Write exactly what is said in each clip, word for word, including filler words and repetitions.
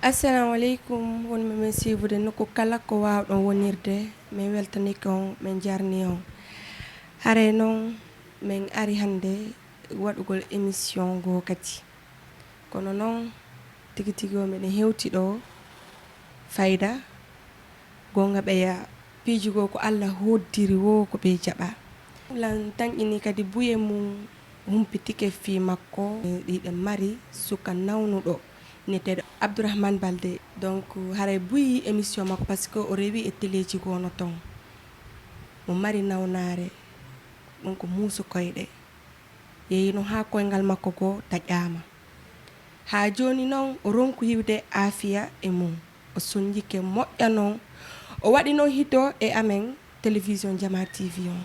Assalamu aleykum, wonɓe men siifude nokku kala ko waawɗon wonirde. Min weltanike on, min jarni on. Haray noon, min ari hannde waɗugol émission goo kadi. Kono noon, tigi tigi o miɗen hewti ɗo fayda, goonga ɓeya piiji goo ko Alla hoddiri woo ko ɓe jaɓa. Lan tanƴini kadi buye mum humpitike fii makko. Hiɗen mari suka nawnuɗo, inneteeɗo Abdourahmane Balde. Donc, haray buyi émission makko, parce que o rewi e teleeji goo no ton. Mo mari nawnaare, ɗum ko muusu koyɗe. Yehi noon haa koyngal makko goo taƴaama. Haa jooni noon, o ronku hiwde aafiya e mum. O sonnjike moƴƴa noon. O waɗi noon hito e amen, télévision Jamaa T V on.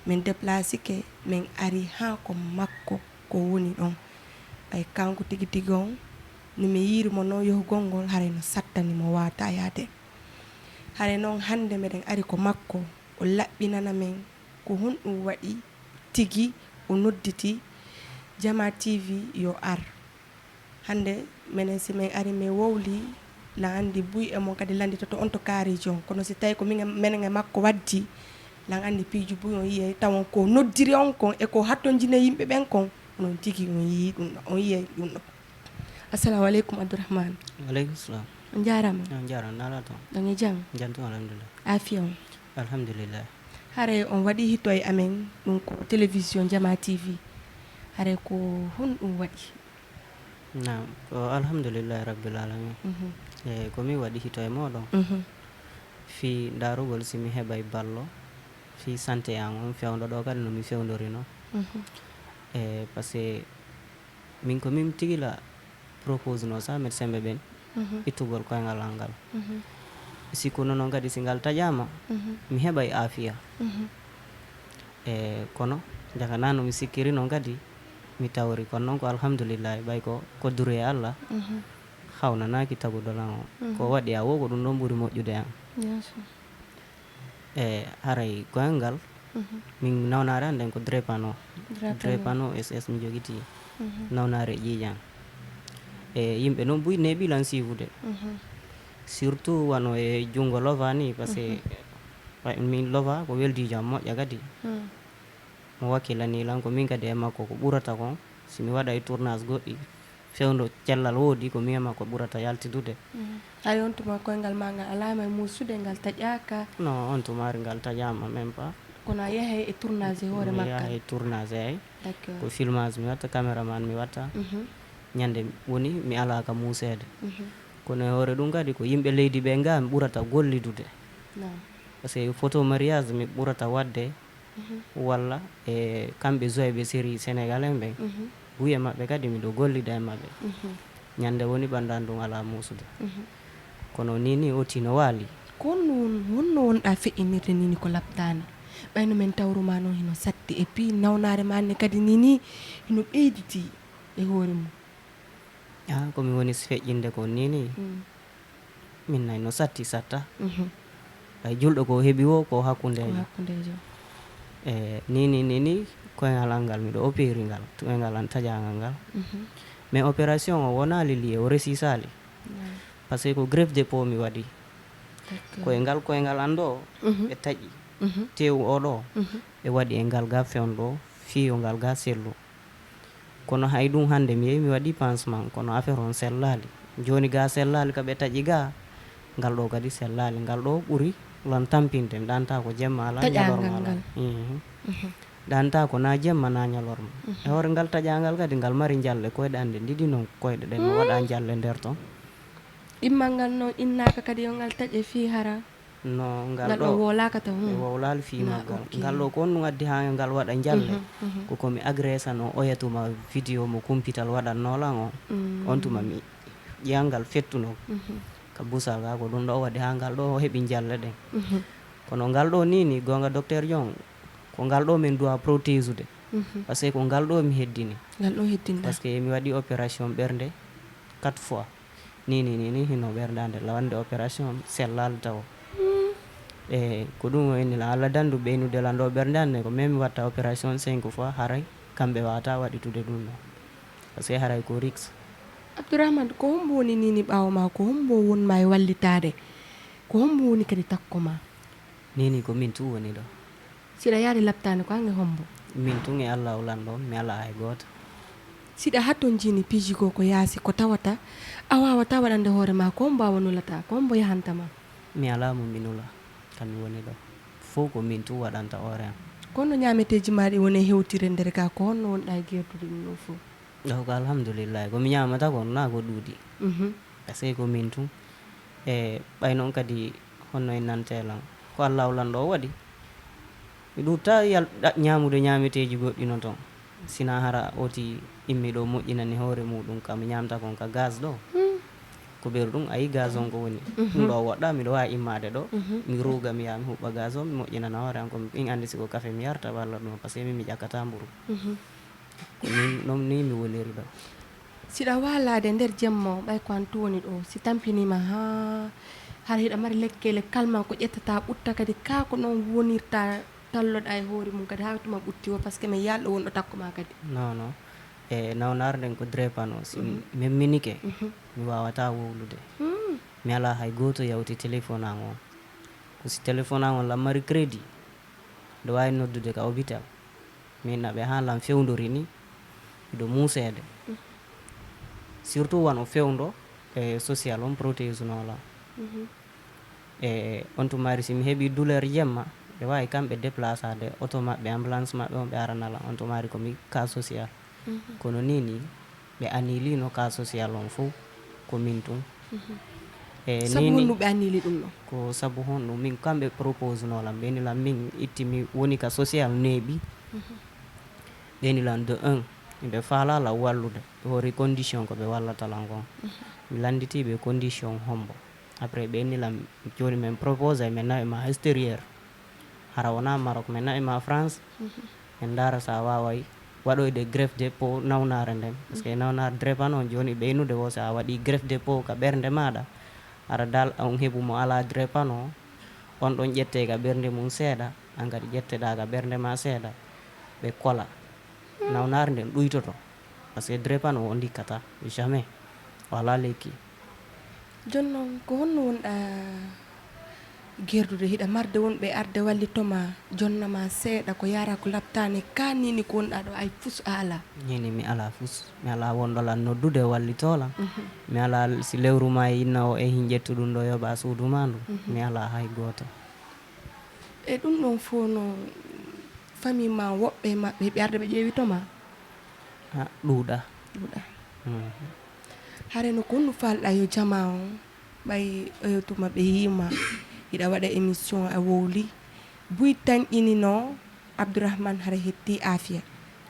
Min deplasike, min ari haa ko makko ko woni ɗon. Ɓay kanko tigi tigi on, no mi yiiri mo noon, yohugol ngol haray no sattani mo, waawataa yaade. Haray noon, hannde meɗen ari ko makko, o laɓɓinana men ko honɗum waɗi tigi o nodditi Jamaa T V yo ar. Hannde menen, si min ari, min wowli, lan anndi buy e mon kadi lannditoto on to kaariiji on. Kono si tawi ko min e, menen e makko waddi, lan anndi piiji buy on yiyay, tawon ko noddiri on kon e ko hattonjine yimɓe ɓen kon, onon tigi on yii ɗum ɗo, on yiyay ɗum ɗo. Assalamu aleykum, Abdourahmane. Waleykum salam. On jaaraama. On jaaraama, naala toon. On e jam? Jam toon, alhamdulillah. Aafiya on? Alhamdulillah. Haray on waɗi hito e amen, ɗum ko télévision Jamaa T V. Haray ko honɗum waɗi? Naam, ko alhamdulillahi rabbil alamin. Mhm. E ko min waɗi hito e mooɗon. Mhm. Fii ndaarugol si mi heɓay ballo, fii santé an on fewndo ɗo kadi no mi fewndorino. Mhm. E, parce que min ko min tigi la propose no sa médecin ɓe ɓen, mhm, ittugol koyngal an ngal. Mhm. Si kono noon kadi si ngal taƴaama, mhm, mi heɓay aafiya. Mhm. E kono, jaka naa no mi sikkiri noon kadi, mi tawri. Kono noon ko alhamdulillahi, ɓay ko kodduru e Allah, mhm, hawnanaaki tagugol an o. Mhm. Ko waɗi a wo, ko ɗum ɗon ɓuri moƴƴude an. Bien sûr. E haray koyngal ngal, mhm, min nawnaare an nden ko drépano. Drépano. Drépano S S mi jogitii. Mhm. Nawnaare ƴiiƴan. E yimɓe noon buy neeɓi lan siifude. Mhm. Surtout wano e junngo Lova ni, parce que, mhm, ɓay min Lova ko weldiijo am moƴƴa kadi. Hmm. Mo wakkilanii lan, ko min kadi e makko ko ɓurata kon. Si mi waɗay tournage goɗɗi, fewndo cellal woodi, ko min e makko ɓurata yaltidude. Mhm. Hay on tuma koyngal ma ngal alaama e muusude, ngal taƴaaka? Non, on tumaari ngal taƴaama même pas. Kono a yahay e tournage e hoore makka? Mi yahay tournage, ay. D'accord. Ko filmage mi watta, caméraman mi watta. Mhm. Ñande woni mi alaa ka muuseede. Mhm. Kono e hoore ɗum kadi ko yimɓe leydi ɓe nga mi ɓurata gollidude. Naam. Parce que photo mariage mi ɓurata waɗde. Mhm. Walla e kamɓe joué ɓe série sénégalais ɓen. Mhm. Buy e maɓɓe kadi miɗo gollida e maɓɓe. Mhm. Ñande woni ɓanndu an ɗum alaa muusude. Mhm. Kono ni ni o tino waali. Ko honno won-, honno wonɗaa feƴƴinirde ni ni ko laptaani? Ɓayno men tawru ma noon hino satti, et puis nawnaare ma ne kadi ni ni hino ɓeyditi e hoore mum. Ah, ko mi woni feƴƴinde ko ni ni. Mm. Min nay no satti satta. Mhm. Ɓay julɗo ko heɓi wo ko hakkundeejo. Ko hakkundeejo. E ni ni ni ni koyngal an ngal miɗo opéri ngal, koyngal an taƴaangal ngal. Mhm. Mais opération o wonaali lié, o resisaali. Naam. Parce que ko greffe de peau mi waɗi. D'accord. Koyngal, koyngal an ɗo, mhm, ɓe taƴi. Mhm. Teewu o ɗo, mhm, ɓe waɗi e ngal ga fewndo, fii yo ngal ga sellu. Kono hay ɗum hannde mi yehi mi waɗi pansement, kono affaire on sellaali. Jooni ga sellaali ka ɓe taƴi ga, ngal ɗo kadi sellaali. Ngal ɗo ɓuri lan tampinde, mi ɗanta ko jemma alaa, taƴaangal ñalorma alaa. Ngal. Mhm. Mhm. Ɗanta ko na jemma na ñalorma. Mhm. E hoore ngal taƴaangal kadi, ngal mari njalle koyɗe an ɗe ɗiɗi non, koyɗe ɗen no, hmm, waɗa njalle nder ton. Ɗimmal ngal noon innaaka kadi yo ngal taƴe fii hara? No, ngal ɗo, ngal ɗo wowlaaka taw, hmm, ɓe wowlaali fii maggal. Ok. Ngal ɗo ko honɗum addi haa ngal waɗa njalle? Mhm, mhm. Ko ko mi agressano oya tuma vidéo mo kumpital waɗannoo lan o. Mm. On tuma mi ƴiyan ngal fettuno. Mhm. Ka busal ga ko ɗum ɗo waɗi haa ngal ɗo heɓi njalle ɗen. Mhm. Kono ngal ɗo ni, ni goonga docteur Jon, ko ngal ɗo min doit protéger de. Mhm. Parce que ko ngal ɗo mi heddini. Ngal ɗo heddinɗa. Parce que mi waɗi opération ɓernde quatre fois. Ni, ni, ni, ni, hino ɓerndaande la waɗde opération sellaali taw. Mm. E ko ɗum o inni la, Alla dandu ɓeynude lan ɗo ɓerndaande ko même mi watta opération cinq fois, haray kamɓe wawata waɗitude ɗum ɗo. Parce que haray ko risque. Abdourahmane, ko hombo woni nini ɓaawo ma? Ko hombo won ma e wallitaade? Ko hombo woni kadi takko ma? Nini ko min tun woni ɗo. Siɗa yaade laptaani ko ange hombo? Min tun e Allah o lanɗo, mi alaa hay gooto. Siɗa hattonjini piiji goo ko yaasi, ko tawata a waawataa waɗande hoore ma, ko hombo a wonulata, ko hombo yahanta ma? Mi alaa mo mi nula, ka mi woni ɗo. Fow ko min tun waɗanta hoore am. Ko honno ñaameteeji ma ɗi woni e hewtire nder ga, ko honno wonɗa e gerdude ɗum ɗoo fow? Ɗo ko alhamdulillahi, ko mi ñaamata kon, naa ko ɗuuɗi. Mhm. Parce que ko min tun. E ɓay non kadi honno e nante lan. Ko Allahu lanɗo o waɗi. Mi ɗuuɗta yal-, ɗa-, ñaamude ñaameteeji goɗɗi no ton. Sina hara oti immi ɗo moƴƴinani hoore muɗum ka mi ñaamta kon ka gaz ɗo. Hmm. Ko ɓeru ɗum, ayi gaz on ko woni. Mhm. Ɗum ɗo woɗɗa, miɗo waawi immaade ɗo. Mhm. Mi ruuga, mi yaha mi huɓɓa gaz on, mi moƴƴinana hoore an, ko mi, in anndi si ko kafe mi yarta walla ɗum, parce que min mi ƴakkata mburu. Mhm. Ko min, non ni mi woniri ɗo. Siɗa waalaade nder jemma o, ɓay ko an tun woni ɗo, si tampiniima haa hara hiɗa mari lekkele kalma ko ƴettata ɓutta, kadi kaa ko non wonirta talloɗa e hoore mum, kadi haa tuma ɓutti o, parce que mi yalɗo wonɗo takko ma kadi. Non, non. E nawnaare nden ko drépano, si mi Mhm. memminike, Mhm. mi waawataa wowlude. Hmm. Mi alaa hay gooto yawti téléphone an on. Ko si téléphone an on lan mari crédit, nde waawi noddude ka hôpital. Min naɓe haa lan fewndori ni, miɗo muuseede. Mhm. Surtout wano fewndo e social on protège no lan. Mhm. E on tumari si mi heɓi douleur jemma, ɓe waawi kamɓe déplaçade oto maɓɓe, ambulance maɓɓe on ɓe arana lan. On tumari ko mi cas social. Mhm. Kono ni ni, ɓe annulino cas social on fow, ko min tun. Mhm. E sabu ni ni honno ɓe annuli ɗum ɗon? Ko sabu honɗum? Min kamɓe propose no lan, ɓe ni lan min itti mi woni ka social neeɓi. Mhm. Ɓe ni lan de un, ɓe faala lan wallude, ɓe hori condition ko ɓe wallata lan kon. Mhm. Mi landiti ɓe condition hombo. Après ɓe ni lan, jooni min propose, min naɓe ma extérieur. Hara wona Maroc, min naɓe ma France. Mhm. En ndaara so a waaway waɗoyde greffe de peau nawnaare nden. Parce que Mhm. nawnaare drépano on jooni ɓeynude wo, so a waɗi greffe de peau ka ɓernde maaɗa, aɗa dal on heɓu mo alaa drépano, on ɗon ƴette ka ɓernde mum seeɗa, an kadi ƴetteɗaa ka ɓernde ma seeɗa, ɓe kola. Hmm. Nawnaare nden ɗuytoto. Parce que drépano o ndikkata jamais. O alaa lekki. Jooni non, ko honno wonɗa gerdude? Hiɗa marde wonɓe arde wallito ma, jonna ma seeɗa, ko yaara ko laptaani, ka nini ko wonɗa ɗo, ay fus a alaa? Nini mi alaa fus. Mi alaa wonɗo lan noddude wallito lan. Mhm. Mi alaa si lewru ma e inna o e hin ƴettu ɗum ɗo yoɓa suudu ma ndu. Mhm. Mi alaa hay gooto. E ɗum ɗon fof no famille ma woɓɓe maɓɓe heɓi arde ɓe ƴeewi to ma? Ah, ɗuuɗa. Ɗuuɗa. Mhm. Hare no ko honno faalɗa yo jama on? Ɓay oyo tuma ɓe yiima hiɗa waɗa émission a wowli. Buy tanƴinino Abdourahmane hara hetti Afia.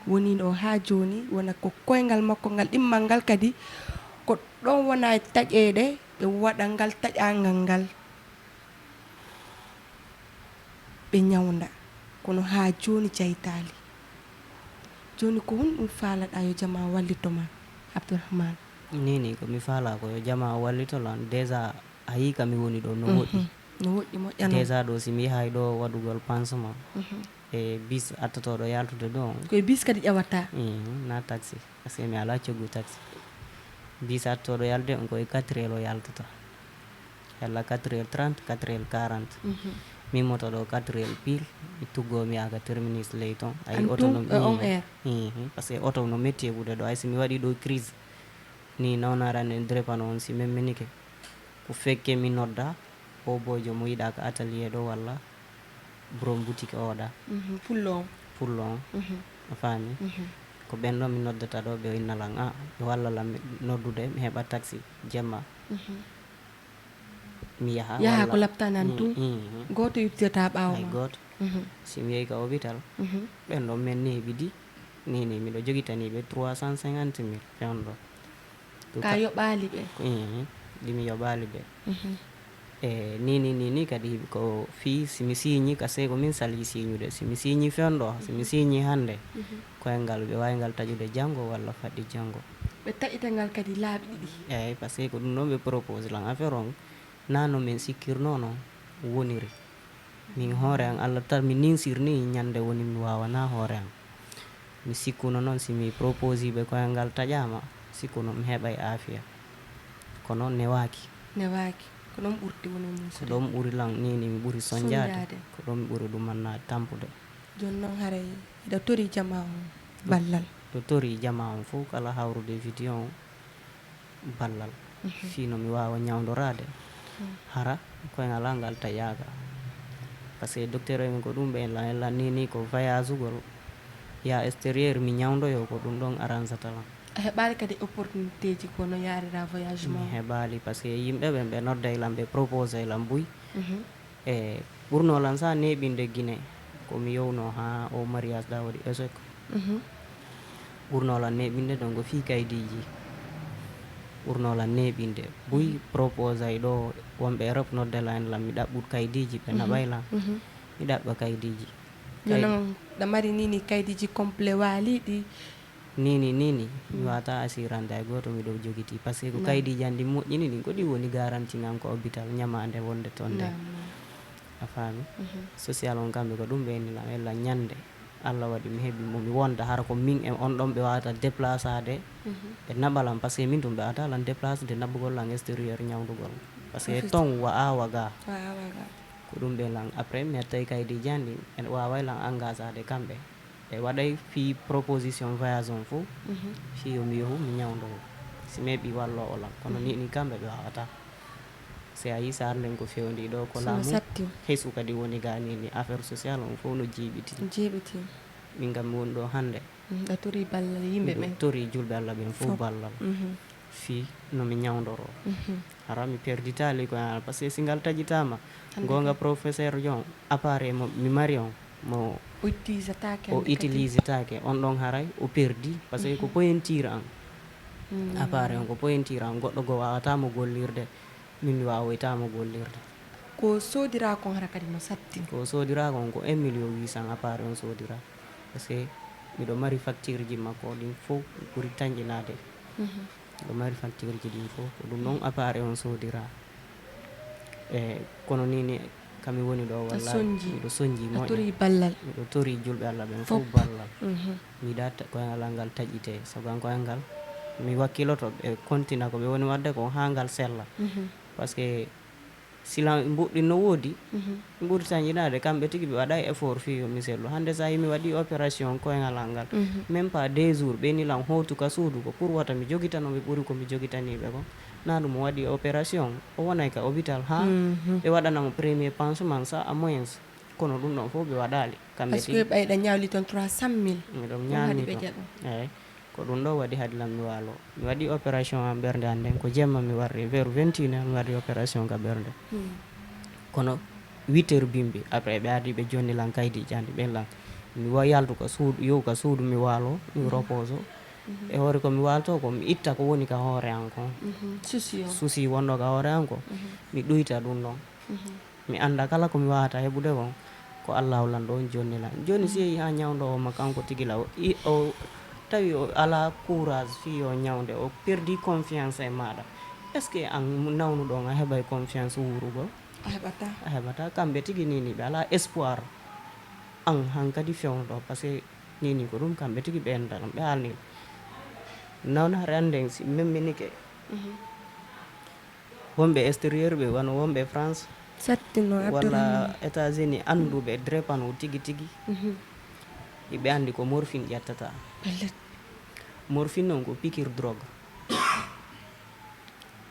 Woni ɗo haa jooni wona ko koyngal makko ngal ɗimmal ngal kadi ko ɗon wona e taƴeede ɓe waɗa ngal taƴangal ngal. Ɓe ñawnda, kono haa jooni jaytaali. Jooni ko honɗum faalaɗaa yo jama wallito ma, Abdourahmane? Nini, ko mi faalaa ko yo jama wallito lan. Déjà, a yii ka mi woni ɗo no woɗɗi. Mhm. No woɗɗi, moƴƴa non. Déjà ɗo, si mi yahay ɗo waɗugol pansement, Mhm. e bis attotooɗo yaltude ɗo on. Ko e bis kadi ƴawata? Mhm, na taxi. Parce que mi alaa coggu taxi. Bis attotooɗo yalde on ko e quatre heures o yaltata. Yalla quatre heures trente, quatre heures quarante. Mhm. Min moto ɗo quatre heures pile, mi tuggoo mi yaha ka terminus ley ton. Ay, an oto tun no, e on heure? Mhm. Parce que oto no metti heɓude ɗo. Ay, si mi waɗi ɗo crise, ni nawnaare an en drépano on si memminike. Ko fekke mi nodda, o bojo mo yiɗa ka atelier ɗo walla borom boutique oɗa. Mhm. Pullo on. Pullo on. Mhm. A faami? Mhm. Ko ɓen ɗo mi noddata ɗo, ɓe inna lan, a, ɓe walla lan mi noddude, mi heɓa taxi jemma. Mhm. Mi yaha, yaha walla ko laptanan Mm, tun. Mm, mm. Gooto yuttata ɓaawo Hay ma. Gooto. Mhm. Si mi yehi ka hôpital, Mhm. ɓen ɗon men neeɓi di, ni, ni, miɗo jogitani ɓe trois cent cinquante mille fewndo. Ka yoɓaali ɓe? Mhm. Ɗi mi yoɓaali ɓe. Mhm. E, ni, ni, ni, ni kadi ko fii si mi siiñi, ka sey ko min sali siiñude. Si mi siiñi fewndo, si mi siiñi hannde, Mhm. koyngal ɓe waawi ngal taƴude janngo walla faɗɗi janngo. Ɓe taƴita ngal kadi laabi ɗiɗi? Eey, parce que ko ɗum ɗon ɓe propose lan affaire on. Naa no min sikkirnoo non woniri. Min hoore an, Alla tan mi ninsir ni ñande woni mi waawanaa hoore an. Mi sikkuno non si mi proposi ɓe koyngal taƴaama, Sikku no mi heɓay aafiya. Kono newaaki. Newaaki. Ko ɗon ɓurti woni muusude. Ko ɗon ɓuri lan ni, ni mi ɓuri sonjaade. Sonjaade. Ko ɗon mi ɓuri ɗum man tampude. Jooni noon haray hiɗa tori jamaa on ballal. Ɗo tori jamaa on fof kala hawrude video on ballal. Mhm. Fii no mi waawa ñawndoraade. Mhm. Hara koyngal an ngal taƴaaka. Parce que docteur en ko ɗum ɓe lan, lan ni, ni ko voyage ugol. Ya extérieur mi ñawndoyo ko ɗum ɗon arrangsata lan. A heɓaali kadi opportunité ji ko no yaarira voyage ma? Mi heɓaali, parce que yimɓe ɓen ɓe nodday lan, ɓe proposé lan buy. Mhm. E ɓurno lan sa neeɓinde Guinée, ko mi yowno ha o mariage ɗa waɗi échec. Mhm. Ɓurno lan neeɓinde ɗon ko fii kaydiiji. Ɓurno lan neeɓinde. Buy proposé ay ɗo, wonɓe Europe nodde lan, lan mi ɗaɓɓut kaydiiji, ɓe Mhm. naɓay lan. Mhm. Mi ɗaɓɓa kaydiiji. Yo Kay- non, ɗa mari ni ni kaydiiji complet waaliɗi? Nini, nini, mi Mm. wata asirande hay gooto, miɗo jogiti. Parce que ko Mm. kaydiiji an ɗin moƴƴini ɗin, ko ɗi woni garanti an ko hôpital ñamaande wonde toon nde. Naam, naam. A faami? Mhm. Social on kamɓe ko ɗum ɓe inni lan, ella ñande Allah waɗi mi heɓi mo mi wonda, hara ko min e on ɗon ɓe wawata déplaçade, Mhm. ɓe naɓa lan, parce que min tun ɓe wawata lan déplace de naɓugol lan extérieur ñawdugol. Parce que Refus- ton wa awa ga. Wa awa ga. Ko ɗum ɓe lan. Après, mi ƴettay kaydiiji an ɗin, en waway lan engagade kamɓe. Ɓe waɗay fii proposition voyage on fof, Mhm. fii yo mi yohu, mi ñawdoyo. Si mi heɓi walloowo lan. Kono Mhm. ni, ni kamɓe ɓe wawata. Si a yii saar nden ko fewndi ɗo, ko Sino laamu satti. hesu kadi woni ga ni, ni affaire sociale on fof no jiiɓiti. Jiiɓiti. Min kam mi woni ɗo hannde. Mm, a tori ballal yimɓe Miɗo ɓen. tori julɓe Allah ɓen fof Fof. ballal. Mhm. Fii no mi ñawndoro. Mhm. Hara mi perditaali ko, ah, parce que si ngal taƴitaama, Hannde goonga kay. professeur Jon, appareil mo mi mari on, mo O utilisataake o hannde kadi. utilisataake. On ɗon haray o perdi, parce que ko Mhm. pointure an. Mm. Appareil on ko pointure an, goɗɗo goo wawata mo gollirde, min mi wawoyta mo gollirde. Ko soodira kon hara kadi no satti. Ko soodira kon ko un million huit cent appareil on soodira. Parce que miɗo mari facture ji makko ɗin fof ɓuri tanƴinaade. Mhm. Miɗo mari facture ji ɗin fof, ko ɗum noon appareil on soodira. E kono ni, ni kami woni ɗo, A wallahi, sonji. miɗo sonji A moƴƴa. tori ballal. Miɗo tori julɓe Allah ɓen Fof. fof ballal. Mhm. Mi yiɗa ta-, koyngal an ngal taƴite, sabu an koyngal ngal, mi wakkiloto ɓe kontina ko ɓe woni waɗde ko haa ngal sella. Mhm. Parce que si lan mbuɗɗin no woodi, Mhm. ɓuri tanƴinaade, kamɓe tigi ɓe waɗa effort fii yo mi sellu. Hannde sa yii mi waɗi opération koyngal an ngal, Mhm. même pas deux jours, ɓe ni lan hootu ka suudu ko pour wata mi jogitano ɓe ɓuri ko mi jogitaniiɓe kon. Na ɗum o waɗi opération, o wonay ka hôpital haa Mhm. ɓe waɗana mo premier pansement sa à moins. Kono ɗum ɗon fof ɓe waɗaali. Kamɓe Parce que tigi ɓayɗa ñaawli toon trois cent mille. Miɗo Ɗum haɗi ñaami ɓe toon. jaɓa. Eey. Ko ɗum ɗo waɗi hade lan mi waalo. Mi waɗi opération am ɓernde an nden, ko jemma mi warri, vers vingt et une heures mi waɗi opération ka ɓernde. Hmm. Kono huit heures bimbi, après ɓe ardi ɓe jonni lan kaydi ƴandi ɓen lan. Mi wa yaltu ka suudu, yow ka suudu mi waalo, mi Mhm. repose. Mhm. E hoore ko mi waalto ko, mi itta ko woni ka hoore an kon. Mhm. Souci o. Souci wonɗo ka hoore an ko, Mhm. mi ɗuyta ɗum ɗon. Mhm. Mi annda kala ko mi waawata heɓude kon, ko Allaahu Lanɗo on jonni lan. Jooni si yehii haa ñawndoowo ma kanko tigi la, o i-, o tawi o alaa courage fii yo ñawnde, o perdii confiance e maaɗa. Est-ce que an nawnuɗo on a heɓay confiance wuurugol? A heɓataa. A heɓataa. Kamɓe tigi nii nii ɓe alaa espoir. An hankadi fewndo, parce que nii nii ko ɗum kamɓe tigi ɓe enɗan, ɓe haalnii. Nawnaare an nden si memminike, Mhm. Wonɓe extérieur ɓe, wano wonɓe France, Sattinoo walla Abdourahmane. États-Unis, annduɓe drépano tigi tigi, Mhm. iɓe anndi ko morphine ƴettata. Pellet. Morphine noon ko piqûre drogue.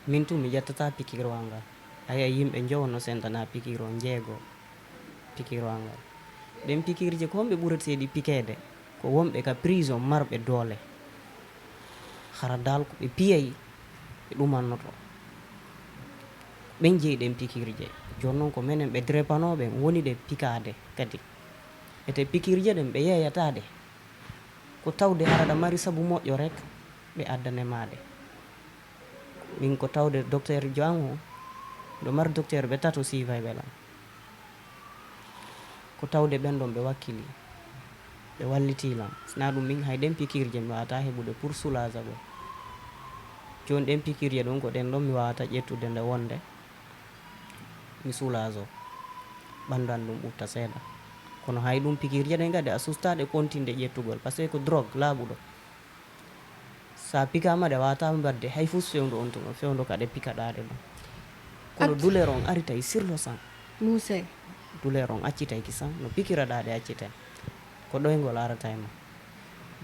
Min tun mi ƴettata piqûre wal ngal. A yi'ay yimɓe njowo no sendana piqûre o, njeego piqûre wal ngal. Ɗen piqûre je ko homɓe ɓureteeɗi piqueede? Ko wonɓe ka prison marɓe doole. Hara dal ko ɓe piyay, ɓe ɗumannoto. Ɓen jeyi ɗen piqûre je. Jooni noon ko menen ɓe drépano ɓen woni ɗe pikaade kadi. Ete piqûre je ɗen ɓe yeeyata ɗe. Ko tawde hara ɗa mari sabu moƴƴo rek, ɓe addane ma ɗe. Min ko tawde docteur jo an o, ɗo mari docteur ɓe tato sivay ɓe lan. Ko tawde ɓen ɗon ɓe wakkili, ɓe walliti lan. Sina ɗum min hay ɗen piqûre je mi wawata heɓude pour soulagagol. Jooni ɗen piqûre je ɗum ko ɗen ɗon mi wawata ƴettude nde wonde mi soulago. Ɓandu an ɗum ɓutta seeɗa. Kono hay ɗum piqûre je ɗen kadi a sustaɗe continde ƴettugol, parce que ko drogue laaɓuɗo. Sa pikaama ɗe, waata mbaɗde hay fus fewndo on tuma, fewndo ka ɗe pikaɗaa ɗe ɗon. Kono At- douleur on aritay sur le sang. Muse. Douleur on accitay ki sang, no pikiraɗaa ɗe accitay. Ko ɗoyngol arata e ma.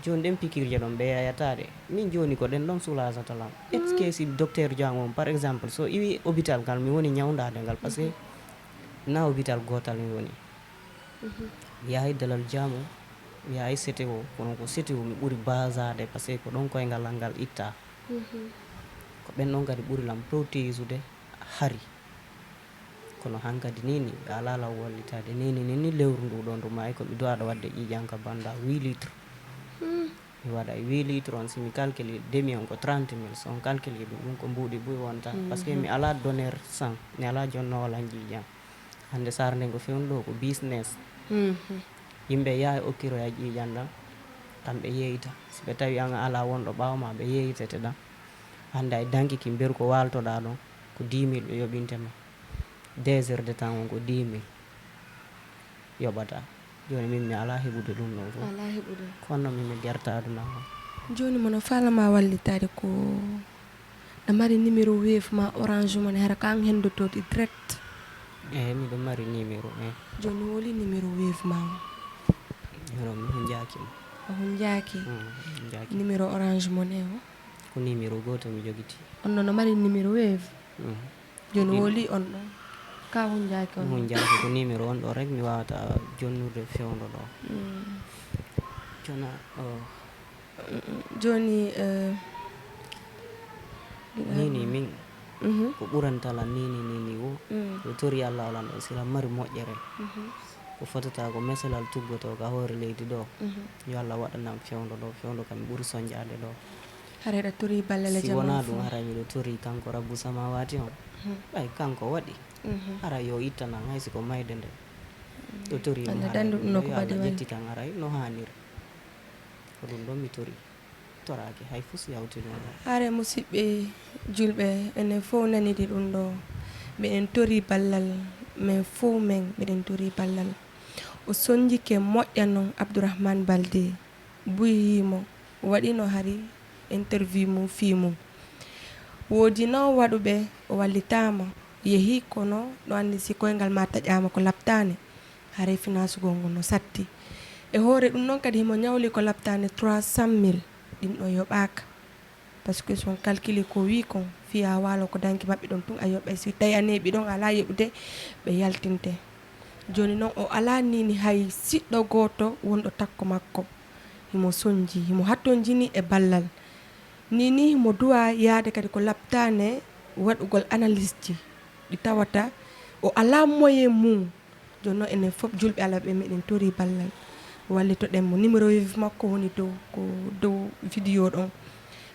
Jooni ɗen pikirje ɗon ɓe yayataa ɗe. Min jooni ko ɗen ɗon soulagata lan. Est-ce que si docteur Diang on, par exemple, so iwi hôpital ngal mi woni ñawndaade ngal, parce que na hôpital gootal mi woni. Mi yahay Dalal Jaamu, mi yahay C T O, kono ko C T O mi ɓuri baasaade, parce que ko ɗon koyngal an ngal ittaa. Ko ɓen ɗon kadi ɓuri lan protéisude hari. Kono hankadi ni, ni, ɓe alaa lan wallitaade. Ni, ni, ni, ni lewru ndu ɗon, ndu maayi ko mi duwaaɗo waɗde ƴiiƴan ka bannda huit litres. Mi waɗa huit litres on, si mi calcule demi on ko trente mille, so on calcule ɗum, ɗum ko mbuuɗi buy wonta. Parce que mi alaa donneur sang, mi alaa jonnoowo lan ƴiiƴan. Hannde Saare nden ko fewndo ɗo ko business. Yimɓe yaha e okkiroya ƴiiƴan ɗan, kamɓe yeeyta. Si ɓe tawi an a alaa wonɗo ɓaawo ma, ɓe yeeytete ɗan. Hannde ay danki ki mberu ko waaltoɗaa ɗon, ko dix mille ɓe yoɓinte ma. Deux heures de temps on ko dix mille yoɓata. Jooni min mi alaa heɓude ɗum ɗon fof. Alaa heɓude. Kono min mi gerta aduna o. Jooni mo no faalama wallitaade ko na mari numéro Wave ma Orange Money, hara ko an hendotoɗi direct? Eyi, miɗo mari numéro, eyi. Jooni woli numéro Wave ma o? Numéro mi hunjaaki mo. A hunjaaki? Mm, hunjaaki. Numéro Orange Money o? Ko numéro gooto mi jogiti. On no mari numéro Wave? Mm. Jooni woli on ɗon? Ka hunjaaki on ɗon? Hunjaaki ko numéro on ɗo rek mi wawata jonnurde fewndo ɗo. Mm. Jona, oh. Mm, mm. Jooni, eh, Nini min, mhm, ko ɓuranta lan nini nini wo, mm, yo tori Allah o lan ɗon sila mari moƴƴere. Mhm. Ko fotata ko meselal tuggoto ka hoore leydi ɗo. Mhm. Yo Allah waɗanan fewndo ɗo, fewndo kam ɓuri sonjaade ɗo. Haray ɗa tori ballal e si wona ɗum, haray miɗo tori kanko Rabbu Samawati on. Mhm. Ɓay kanko waɗi. Mhm. Haray yo ittanan hay si ko mayde nde. Ɗo tori ɗum, haray ɗum ɗo yo Allah ƴettitan haray no haaniri. Ko ɗum ɗon mi tori. Toraaki hay fus yawtinooma. Haray musidɓe julɓe, enen fof nanidi ɗum ɗo. Miɗen tori ballal, men fof men, miɗen tori ballal. O sonjike moƴƴa non Abdourahmane Baldé. Buy yiimo, o waɗino hari interview mum fii mum. Woodino waɗuɓe o wallitaama, yehi kono ɗo anndi si koyngal ma taƴaama ko laptaane, haray finaasugol ngol no satti. E hoore ɗum noon kadi himo ñawli ko laptaane trois cent mille, ɗin ɗo yoɓaaka. Parce que si on calcule ko wii kon, fiyaa waalo ko danki maɓɓe ɗon tun, a yoɓay si tawi a neeɓi ɗon, a alaa yoɓude, ɓe yaltinte. Jooni noon o alaa nini hay siɗɗo gooto wonɗo takko makko. Himo sonji, himo hattonjini e ballal. Nini himo duwa yaade kadi ko laptaane waɗugol analyse ji ɗi tawata o alaa moyen mum. Jooni noon enen fof julɓe Allah ɓe meɗen tori ballal. Wallitoɗen mo. Numéro Wave makko woni dow, ko dow vidéo ɗon.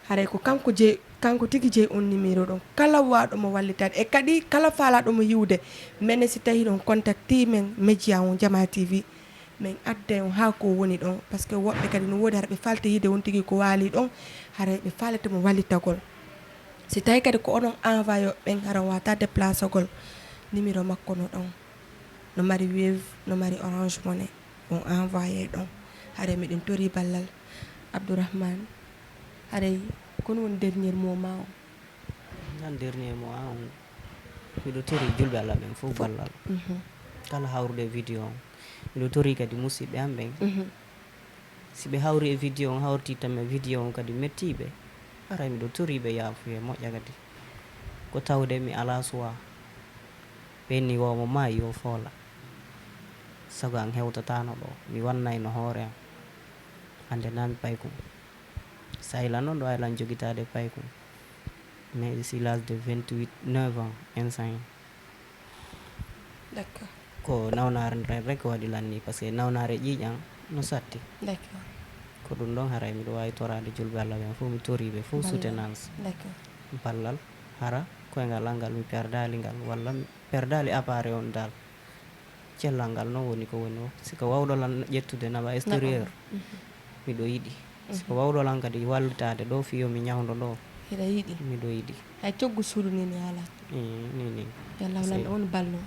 Haray ko kanko jeyi, kanko tigi jeyi on numéro ɗon. Kala waawɗo mo wallitaade e kadi kala faalaaɗo mo yiwde, menen si tawi ɗon contacti men média on Jamaa T V, men adday on haa ko woni ɗon. Parce que woɓɓe kadi no woodi hara ɓe faalta yiide on tigi ko waali ɗon, haray ɓe faalete mo wallitagol. Si tawi kadi ko onon envoyé ɓen hara on waawata déplacagol, numéro makko no ɗon. No mari Wave, no mari Orange Money. On envoyé ɗon. Haray miɗen tori ballal. Abdourahmane, haray ko woni dernier mot ma o? Nan dernier mot an on. Miɗo tori julɓe Allah ɓen fof ballal. Mhm. Kala hawrude e vidéo on. Miɗo tori kadi musidɓe am ɓen. Mhm. Si ɓe hawri e vidéo on, hawrti tan e vidéo on kadi mettiiɓe. Haray miɗo tori ɓe yaafuye moƴƴa kadi. Ko tawde mi alaa suwa. Ɓenni woomo maayi yo foola. Sago an hewtataano ɗo. Mi wannayno hoore am. Hannde na mi paykun. Sayla noon ɗo ay lan jogitaade paykun. Mais ici l'âge de vingt-huit, neuf ans, instant. D'accord. Ko nawnaare nden rek waɗi lan ni, parce que nawnaare ƴiiƴan no satti. D'accord. Ko ɗum ɗon haray miɗo waawi toraade julɓe Allah ɓen fof, mi torii ɓe fof. Ballal. Soutenance. D'accord. Ballal, hara koyngal an ngal mi perdaali ngal, walla mi perdaali appareil on dal. Cellal ngal noon woni ko woni o. Si ko waawɗo lan ƴettude nawa extérieur, mhm, miɗo yiɗi. Si ko waawɗo lan kadi wallitaade ɗo, fii yo mi ñawndo ɗo. Hiɗa yiɗi? Miɗo yiɗi. Hay coggu suudu ni, ni alaa. Ii, ni, ni. Yo Allah lanɗo on ballo.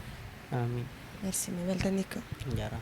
Amin. Merci, mi weltanii ko. Jara.